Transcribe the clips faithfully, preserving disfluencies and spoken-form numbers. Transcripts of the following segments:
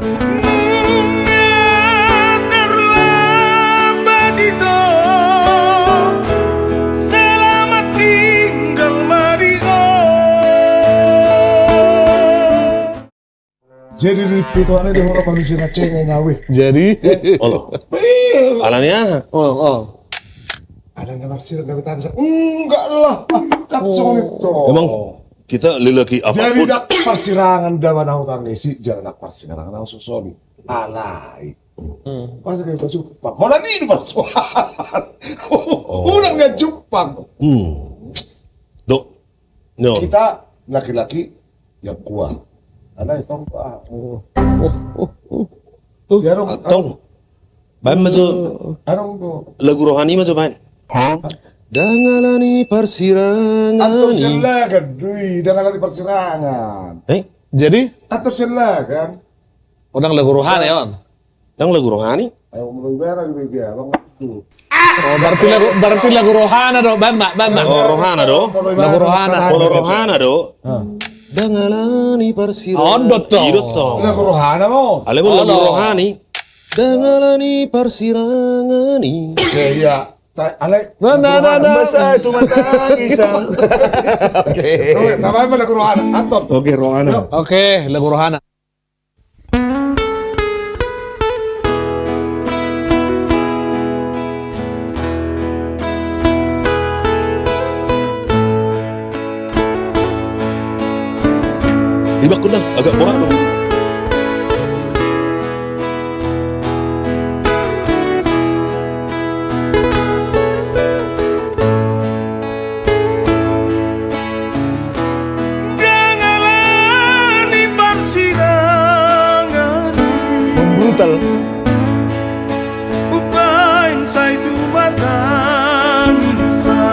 Nunga tarlambat ito, selamat tinggal ma di ho. Jadi di pitoan i di hona manusia na cengeng au i. Jadi? Eh. Olo. Iya. Alani aha? Oh, oh. Alani na marsirang gabe tansa. Enggak lah. Kan songon itu. Emang kita lelaki apapun. Jadi ndang parsirangan da manang hutang isi, jadi ndang parsirangan au sosoli. Alai. Hmm. Masa kayak baju pang. Mana ni di baju? Oh. Udah nggak jumpang. Hmm. Dok. No. Kita laki-laki yang kuat. Karena itu apa? Oh. Oh, oh, oh. Tong. Baen ma jo. Lagu rohani ma jo baen. Hah? Ndang alani parsirangan i. Atur silakan, dui, ndang alani parsirangan. Eh? Jadi? Atur silakan. Oh, ndang lagu rohana i on. Ndang lagu rohani? Ayo, mulai bara di media, Bang. Oh, berarti lagu, berarti lagu rohana do, baen ma, baen ma. Oh, rohana do? Lagu rohana. Kalau rohana do? Hah. Ndang alani parsirangan. Ondot tong. Idot tong. Lagu rohana ma on. Ale ma lagu rohani. Ndang alani parsirangan i. Oke, iya. Ta-, ale. Na, na, na, na. Masa itu mata isang. Oke. Oke, tambah apa lagu rohana? Anton. Oke, rohana. Yo. Oke, lagu rohana. Ibakku dah, agak borak dong. Ndang alani parsirangan i. Brutal. Umbaen sai tu mata misa.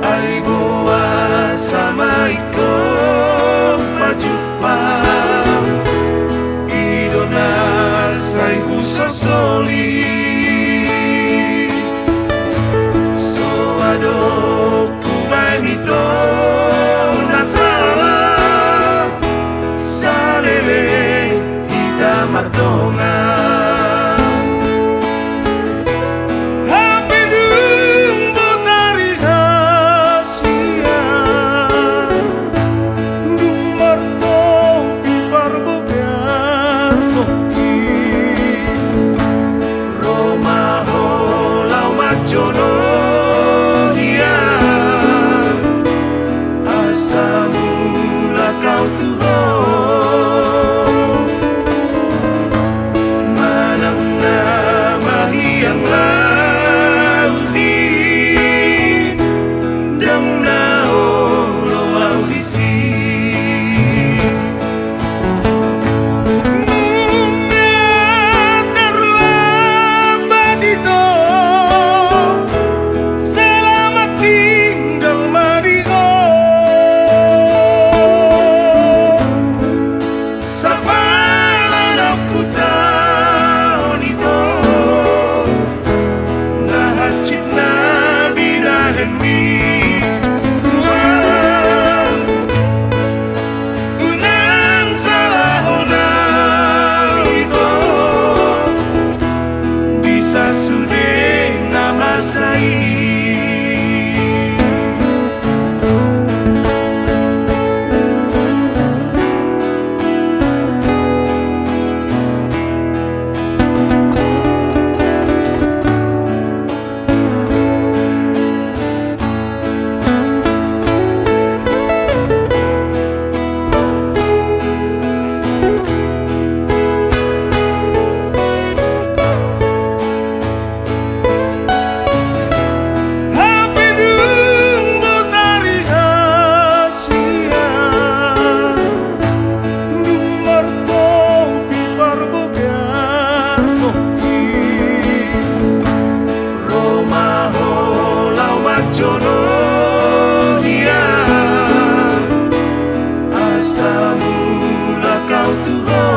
Ai boasa ma ingkon pajumpang. I do na sai husolsoli. So adong hubaen ito na sala, saleleng hita mardongan. Hape dung botari hasian, dung martopi parbogason i. Ro ma ho laho manjolo hian, asa mulak au tu ho. Manang na mahiang laut i, ndang na olo au disi. Nunga tarlambat ito, selamat tinggal ma di ho. Sapala na hutaon ito, na hansit na binahenmi Tuhan. Unang salahon au ito, bisa sude na masa i. Hape dung botari hasian, dung martopi parbogason i. Ro ma ho laho manjolo hian, asa mulak au tu ho.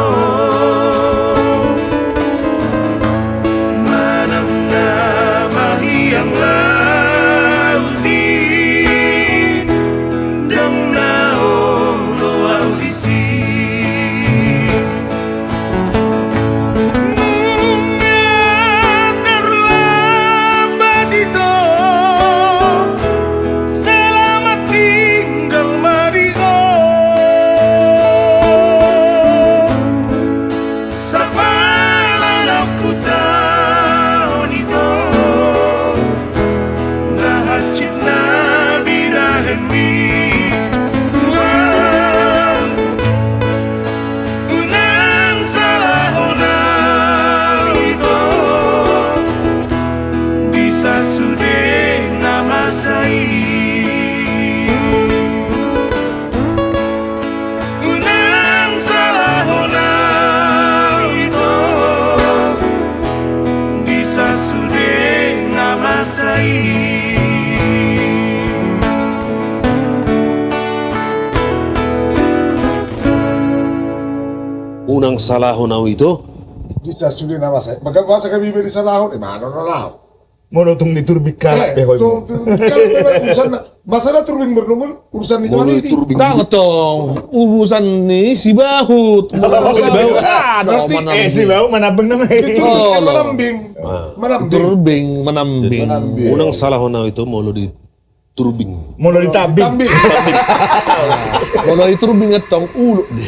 Unang salahon au ito. Bisa sude na masa. Maka masa kami beri salahon, eh, mana na laho. Molo tung di turbing kalak pe ho. Tung, tung, kalak pe, urusan na. Masa na turbing berdumul, urusan ni Joni di. Turbing. Dang tong, urusan ni si Bahut. Urusan si Bahut. Berarti, eh, si Bahut manambing nama itu. Itu kan manambing. Manambing. Turbing, manambing. Unang salahon au ito molo di turbing. Molo di tambing. Tambing. Molo di turbing ettong uluk di.